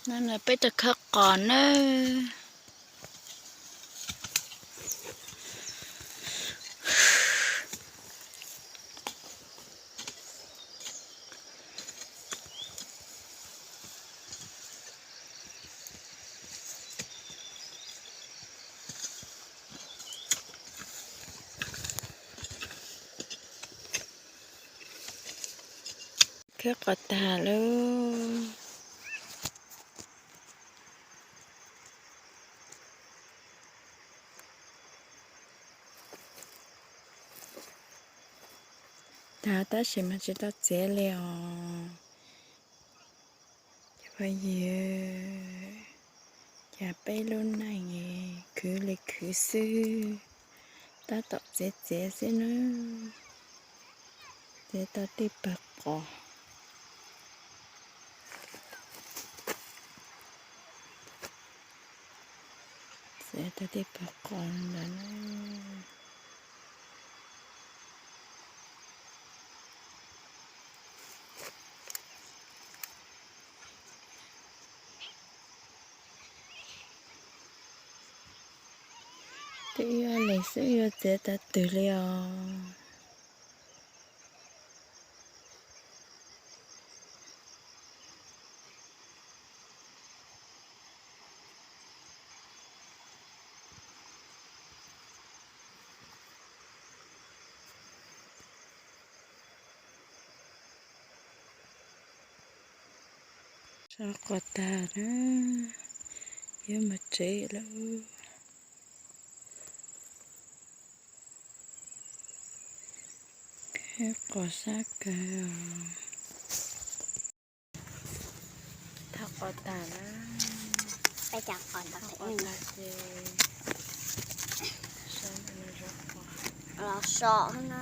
No peb tau khawb qos nawb. Khawb qos tag lauj. Tag tab sis mas tsis tau txiav li os. Cov phooj ywg, cas peb lub neej khwv li khwv xwb, tab tom txiav txiav xwb na. Txiav tau tej pawg qos. Txiav tau tej pawg qos ntawd na. Twb ib ob leeg xwb yuav txiav tau twg li os. Sab qos tag na, yuav mus tsev lawm. Qos sab kawg. Thau qos tag na. Peb cov qos tag ces los so na.